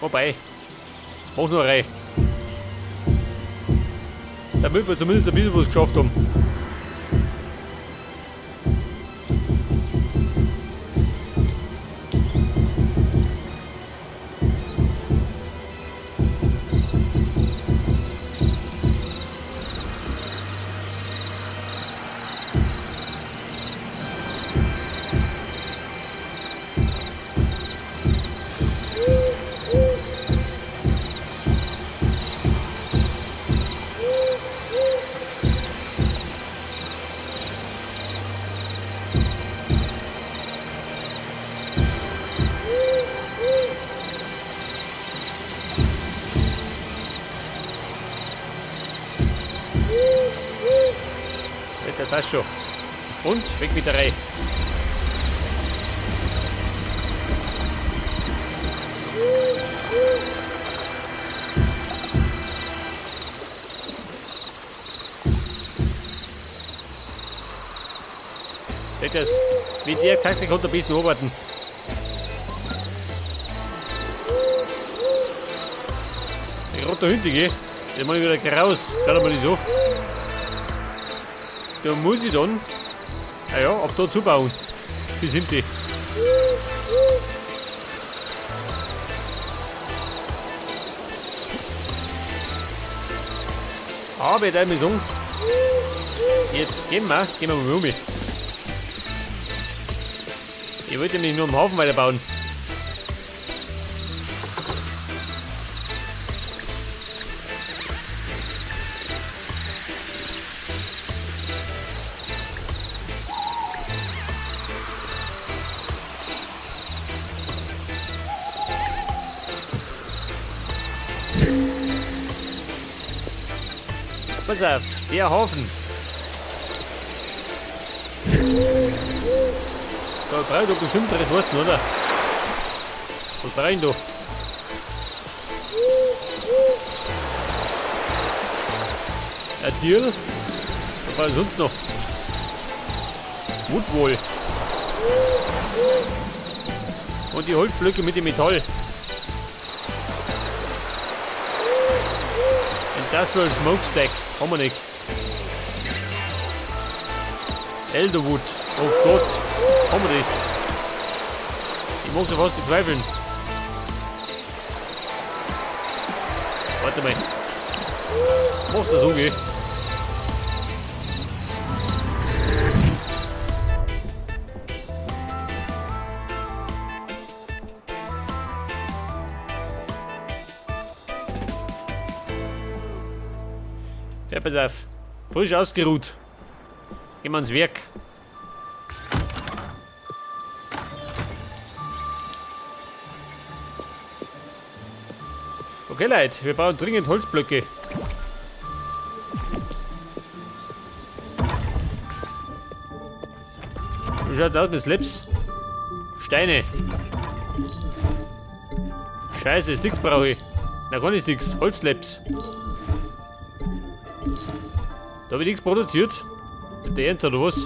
Wobei, mach nur eine Reihe. Damit wir zumindest ein bisschen was geschafft haben. Das passt schon. Und weg mit der Reihe. Seht das? Mit der Taktik konnte ein bisschen arbeiten. Der rote Hündin, gell? Der mach ich wieder raus. Schau dir mal das an. Da muss ich dann, ah ja, ab da zubauen. Wie sind die? Aber ich mir sagen, jetzt gehen wir mal um. Ich wollte nämlich nur am Hafen weiterbauen. Pass auf, der Hafen. Da brauche ich doch bestimmt Ressourcen, oder? Was brauche ich denn da? Ein Deal? Was brauche ich sonst noch? Woodwool. Und die Holzblöcke mit dem Metall. Industrial Smokestack. Haben wir nicht. Elderwood. Oh Gott. Haben wir das? Ich mag schon fast bezweifeln. Warte mal. Mach's das so, gell? Ja, pass auf. Frisch ausgeruht. Gehen wir ans Werk. Okay, Leute, wir brauchen dringend Holzblöcke. Wie schaut das aus mit Slips? Steine. Scheiße, Sticks brauche ich. Na, gar nicht Sticks. Holzslips. Da hab ich nichts produziert. Der Ernst oder was?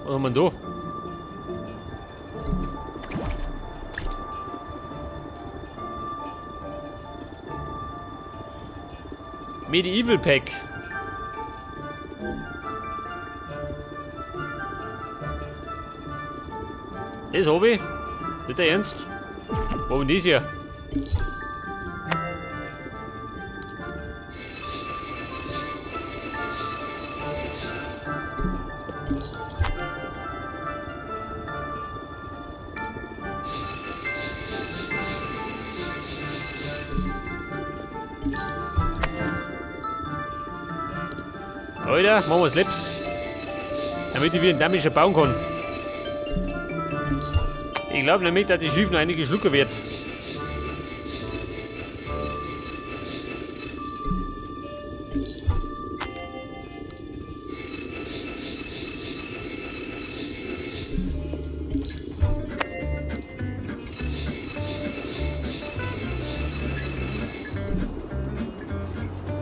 Was haben wir denn da? Medieval Pack. Das hab ich. Nicht der Ernst? Wo denn das hier? Alter, machen wir Slips. Damit ich wieder einen Damischer bauen kann. Ich glaub nämlich, dass die Schiff noch einige Schlucker wird.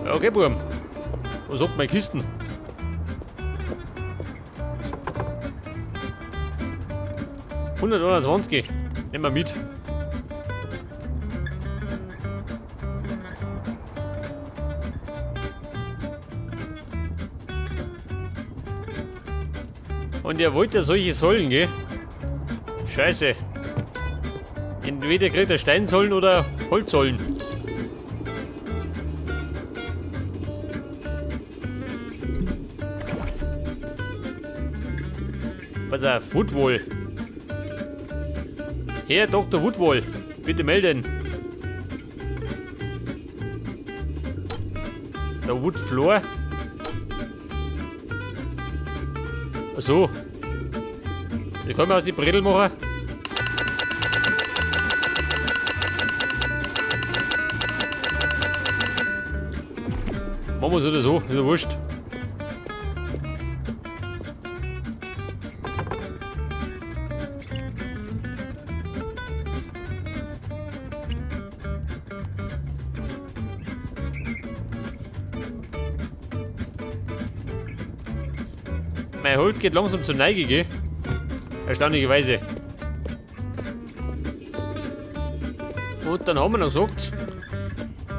Okay, Burm. Was sagt meine Kisten? 121. Nehmen wir mit. Und er wollte ja solche Säulen, gell? Scheiße. Entweder kriegt er Steinsäulen oder Holzsäulen. Pass auf, Woodwall. Herr Dr. Woodwall, bitte melden. Der Woodfloor. Ach so. Ich kann mir aus die Bredel machen. Machen wir so oder so, ist ja wurscht. Mein Holz geht langsam zur Neige, gell? Erstaunlicherweise. Und dann haben wir noch gesagt,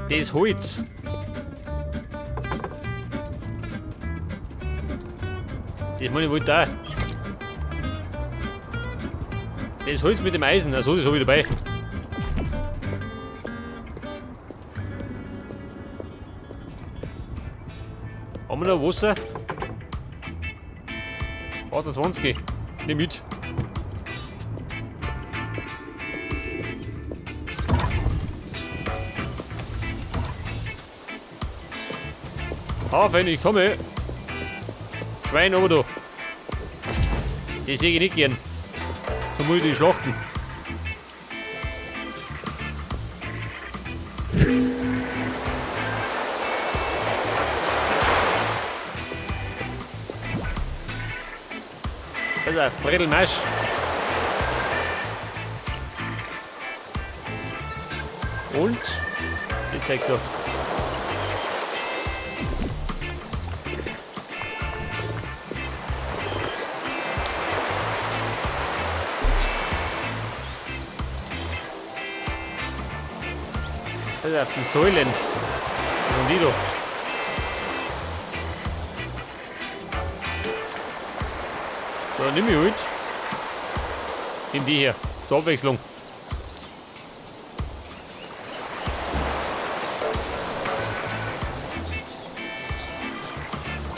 das Holz. Das meine ich wohl da. Das Holz mit dem Eisen, also das habe ich dabei. Haben wir noch Wasser? 28. Nimm mit. Hafen, ich komme. Schwein oben da. Die sehe ich nicht gern. So muss ich die schlachten. Pass auf, Bredelmarsch. Und ich zeig dir. Pass auf, die Säulen. Was sind die da? So, dann nimm ich halt. Nimm die hier. Zur Abwechslung.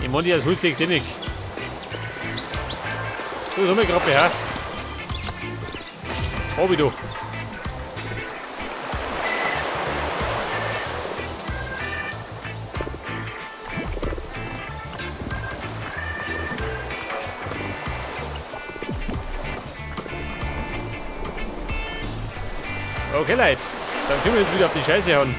Ich meine, die als Holz eh nicht. So, das haben wir gerade her. Hab ich da. Okay, Leute. Dann können wir jetzt wieder auf die Scheiße hauen.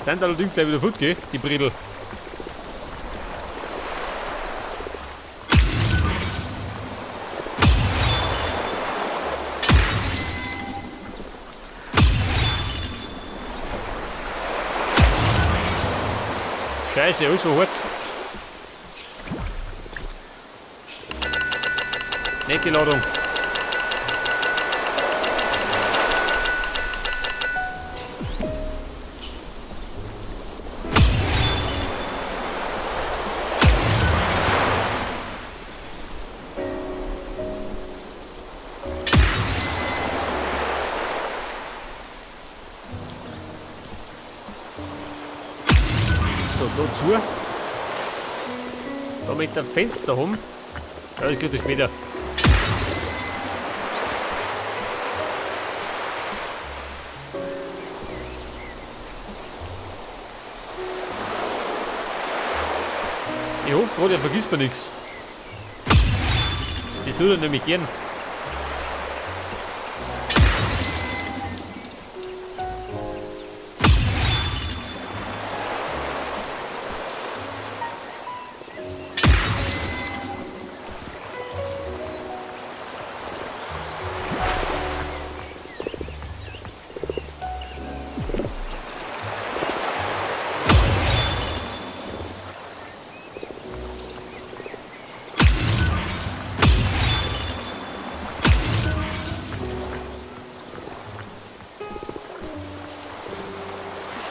Sind allerdings gleich wieder fort, gell? Die Bredel. Scheiße, alles verhurzt. Nette Ladung. So, da zu. Da mit dem Fenster rum. Ja, das geht später. Ich hoffe gerade, er vergisst mir nichts. Das tut er nämlich gern.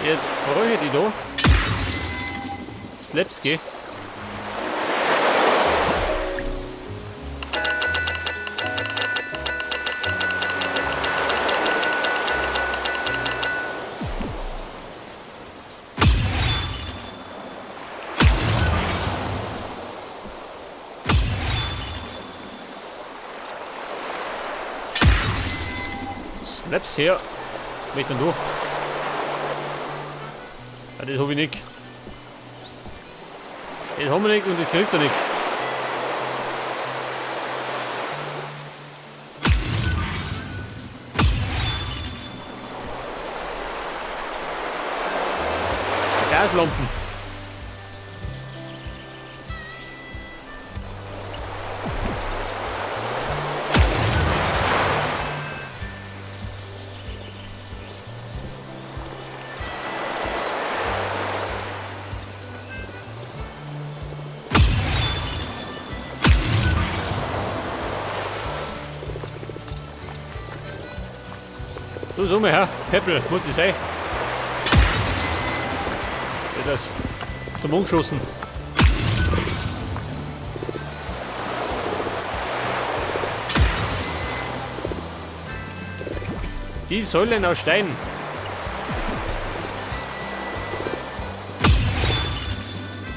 Jetzt brauche ich die da. Slapski. Snaps her. Was denn du? Ah, das hab ich nicht. Das haben wir nicht und das kriegt er nicht. Gaslampen. Du, so mal her. Peppel, muss das sein. Ja, das zum Umgeschossen. Die Säulen aus Stein.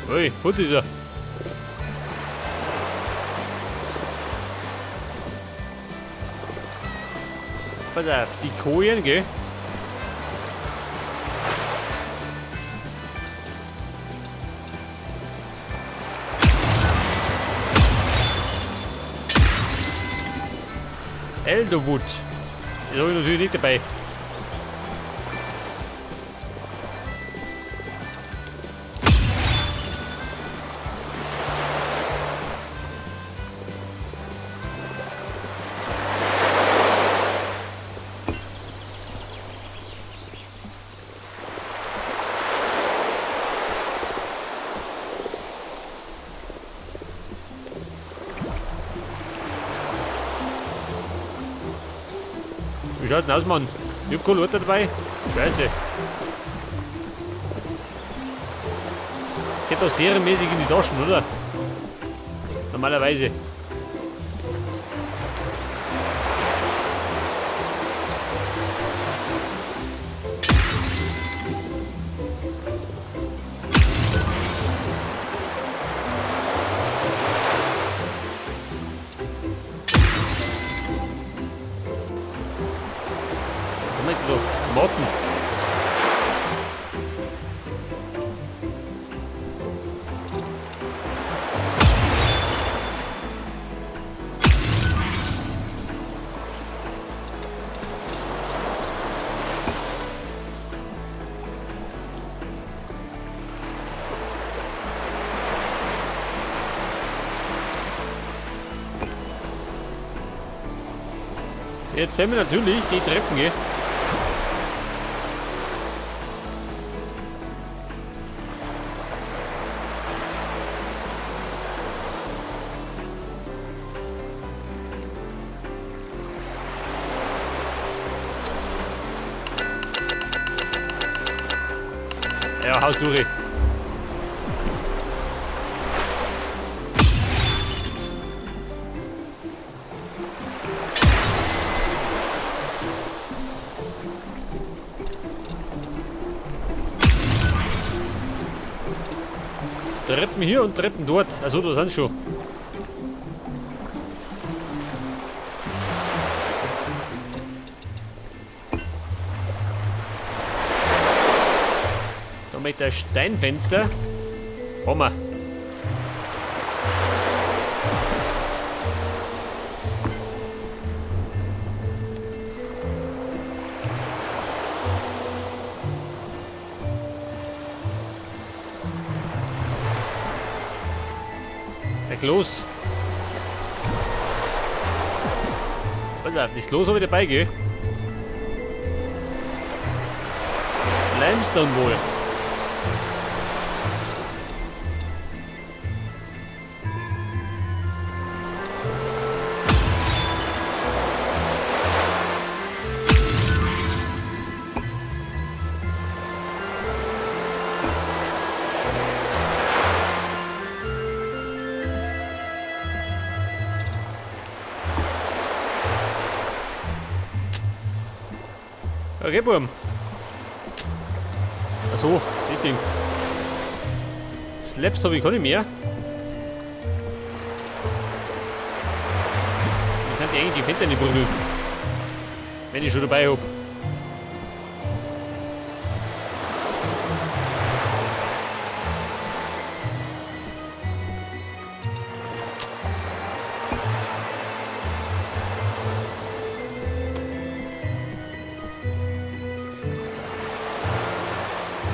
Ui, gut ist er. Pass auf, die Kojen, gell? Elderwood. Das habe ich natürlich nicht dabei. Wie schaut denn aus, Mann? Ich hab keine Leute dabei. Scheiße. Geht doch serienmäßig in die Taschen, oder? Normalerweise. Motten. Jetzt sehen wir natürlich die Treppen, gell? Ja, haus durch. Treppen hier und Treppen dort. Also da sind schon. Da mit der Steinfenster. Haben wir. Ein Klos. Pass auf, das Klos habe ich dabei, gell? Limestone wohl. Okay, Burm. Achso, das Ding. Slabs habe ich keine mehr. Ich kann die eigentlich die Fenster nicht prügeln. Wenn ich schon dabei hab.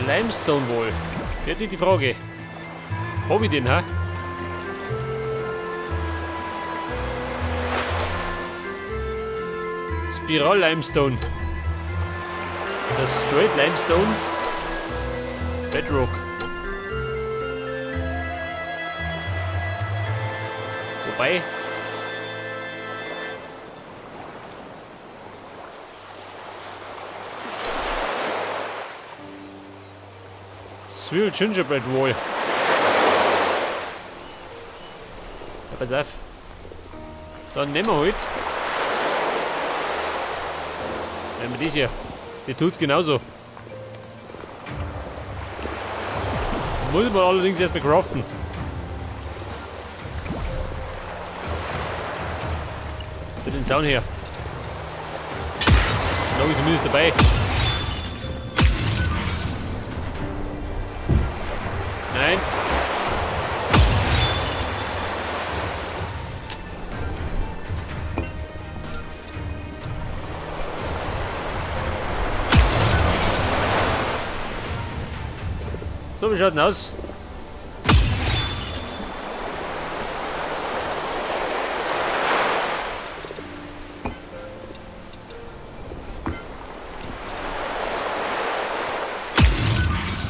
Limestone wohl. Jetzt die Frage. Hab ich den, ha? Spiral Limestone. Das Straight Limestone. Bedrock. Wobei. Swirl Gingerbread Wall. Ja, pass auf. Dann nehmen wir halt. Nehmen wir das hier. Die tut genauso. Muss man allerdings erstmal craften. Für den Sound her. Da ich zumindest dabei. Nein. So, wie schaut denn aus?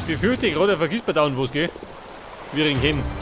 Befürchte ich gerade, vergisst man dauernd was, gell? Wir ihn kennen.